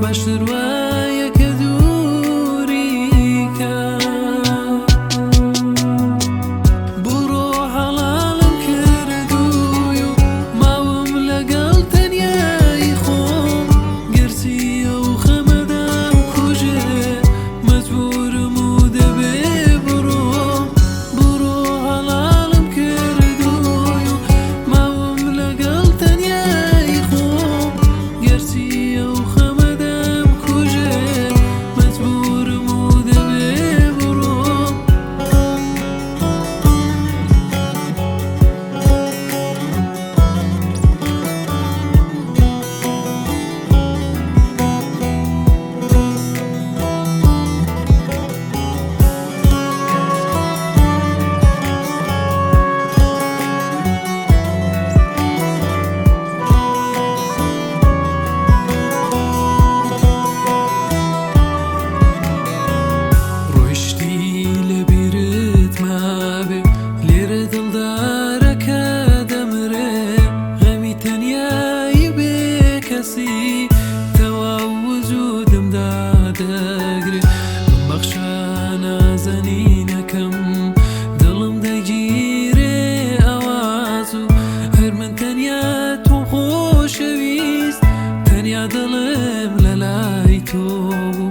باشتر وایە کە دووریکە. بڕۆ حەڵاڵم کردووی و ماوم لەگەڵ تەنیایی خۆم، گەرچی ئەو خەمەدام کوژێ مەجبورم و دەبێ بڕۆم. بڕۆ حەڵاڵم کردووی و ماوم لەگەڵ تەنیایی خۆم، گەرچی ئەو خەمەدام کوژێ مەجبورم و دەبێ بڕۆم. ڕۆیشتی لە بیرت مابێ، لێرە دڵدارەکە دەمرێ، غەمی تەنیایی بێ کەسی تەواو وجودم دادەگرێ. بمبەخشە نازەنینەکەم، دڵم دەگیرێ ئاواز و هەر من تەنیا تۆم خۆشەویست، تەنیا دڵم لە لای تۆ بوو.